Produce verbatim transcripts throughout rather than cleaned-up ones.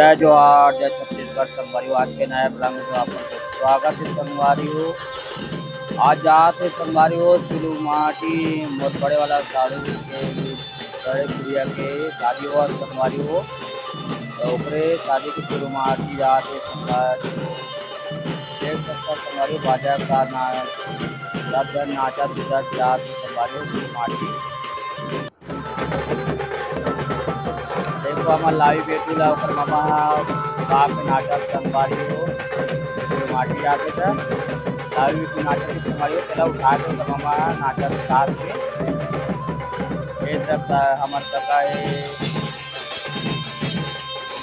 जय जोहार, जय छत्तीसगढ़ संगवारी हो। आज के नया vlog में तो आप मन के स्वागत हे संगवारी हो। आज जात हे संगवारी हो चुरू माटी, मोर बड़े वाला साढ़ू के बड़े गुड़िया के शादी होवत संगवारी हो, तो ओकरे शादी के चुरू माटी जात हे संगवारी हो। देख सकथव संगवारी हो, बाजा का ना, सब झन नाचत कूदत जात हे संगवारी हो चुरू माटी। देखो, हमर लावी बेटू ला ओकर ममा ह उठा के नाचत संगवारी हो। ये माटी आके त लावी बेटू नाचत संगवारी हो, तेला उठा के ओकर ममा ह नाचत साथ में। ये सब त हमर कका हे।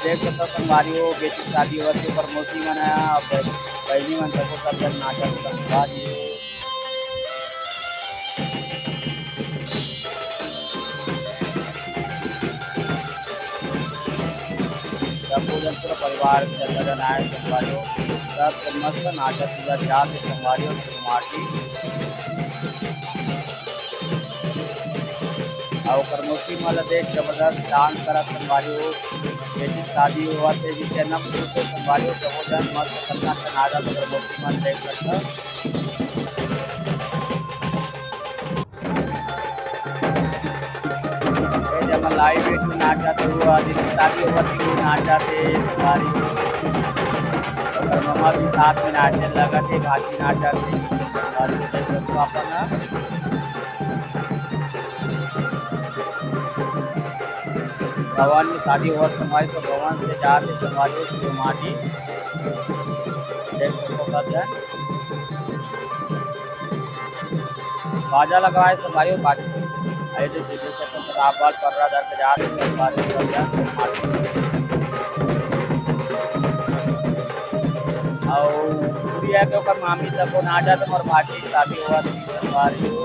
देख सकथव संगवारी हो, बेटी शादी होवत हे, ओकर मौसी मन ह, बहिनी मन सबो सब झन नाचत संगवारी हो। सबो झन पूरा परिवार के जतना झन आए संगवारी हो, सब झन मस्त नाचत कूदत जात हे संगवारी हो, माटी। अउ ओकर मौसी मन ल देख जबरदस्त डांस करत संगवारी हो, बेटी शादी होवत हे, जिसे नम खुश हो संगवारी हो, सबो झन मस्त सन्नाटा नाचत ओकर मौसी मन देख सकथव। ए जमा लाइव वीडियो नाचत हे, वो आदि शादी होवत हे, वो नाचत हे, संगवारी हो। ओकर ममा भी साथ में नाचे लगत हे, भाभी नाचत हे, संगवारी हो, देख सकथव अपन ह। भवन में शादी होवत संगवारी, तो भवन से जात हे संगवारी, शिव माटी देख सकथव। बाजा लगवाए संगवारी, बाजा। अरे जो दीदी को तो रावल पर्रा धर के जात हे संगवारी, शिव माटी। अउ गुड़िया के ओकर मामी तको नाचत हे, मोर भांजी के शादी होवत हे संगवारी हो।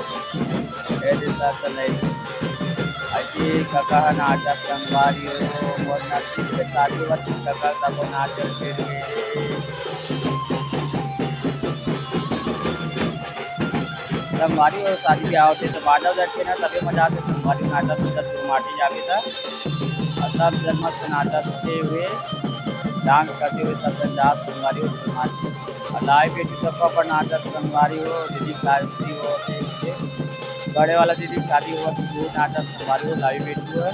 ए दे साथ नहीं। अजी कका ह नाचत संगवारी हो, मोर नसीब के शादी होवत हे, कका तको नाचत फिर के। संगवारी हो, शादी ब्याह होथे त बाजा बजाथे ना, तभे मजा आथे। संगवारी नाचत कूदत माटी जाबे त, अउ सब झन मस्त नाचत होते हुए, डांस करते हुए सब झन जात संगवारी हो, माटी। अउ लाइव वीडियो सब पर नाचत संगवारी हो, दीदी शादी हो, बड़े वाला दीदी शादी हो, तो नाचत संगवारी हो, लाइव वीडियो हे।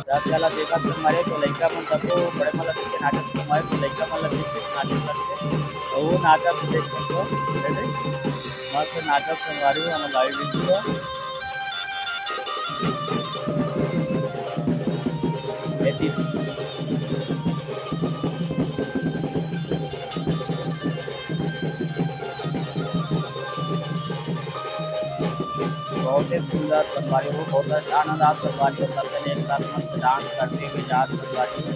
जब चला देखत संगवारी हो, तो लइका मन सबो बड़े मन ल देख के नाचत संगवारी हो, तो लइका मन ल देख के नाचत लगथे। तो वो नाचत देख सकथो, मस्त नाचत संगवारी हो, हमर लाइव वीडियो हे। बहुत ही सुंदर संगवारी हो, बहुत आनंद आत संगवारी हो, सब जने एक साथ मस्त डांस करते हुए जात संगवारी हो।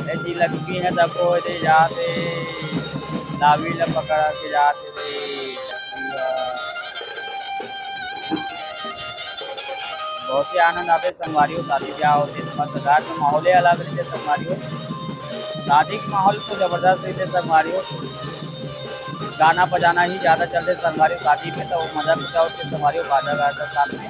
ए जी लक्ष्मी हे, देखो, ए दे जात हे, लावी ला पकड़ा के जात हे, ए लक्ष्मी ला। बहुत ही आनंद आवे संगवारी हो, शादी ब्याह होथे त मस्त घर में माहौले अलग रहिथे संगवारी हो। शादी के माहौल तो जबरदस्त रहिथे संगवारी हो, गाना बजाना ही ज्यादा चलथे संगवारी हो शादी में, तो मजा भी होथे संगवारी हो, बाजा गाजा साथ में।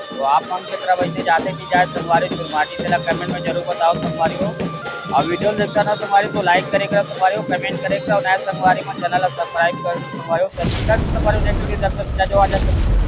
तो आप मन के तरफ ऐसे जाते कि जाए संगवारी हो चुरू माटी, तेला comment में जरूर बताओ संगवारी हो। अउ वीडियो देखथव ना संगवारी हो, तो like करे करो संगवारी हो, comment करे करो, नया संगवारी मन channel ला subscribe कर संगवारी हो। सब्सक्राइब संगवारी हो, next वीडियो तक जय जोहार, जय छत्तीसगढ़।